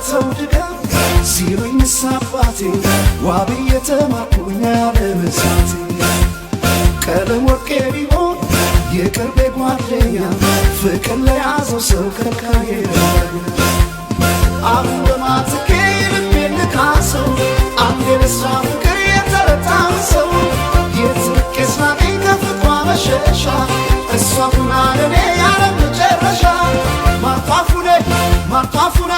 ተው ድገም ሲሉኝ አባቴ ዋብ የተማርኩኝ አለመሳቴ። ቀለም ወርቄ ቢሆን የቅርቤ ጓደኛ፣ ፍቅር ለያዘው ሰው ከልካይ። አሁን በማትኬ ልቤን ልካሰው፣ አንዴ ለሷ ፍቅር የተረታን ሰው የትርቄ ስናገኝ ከፍቅሯ መሸሻ፣ እሷ ሁና ለኔ ያለ መጨረሻ። ማርቷፉ ነይ፣ ማርቷፉ ነይ።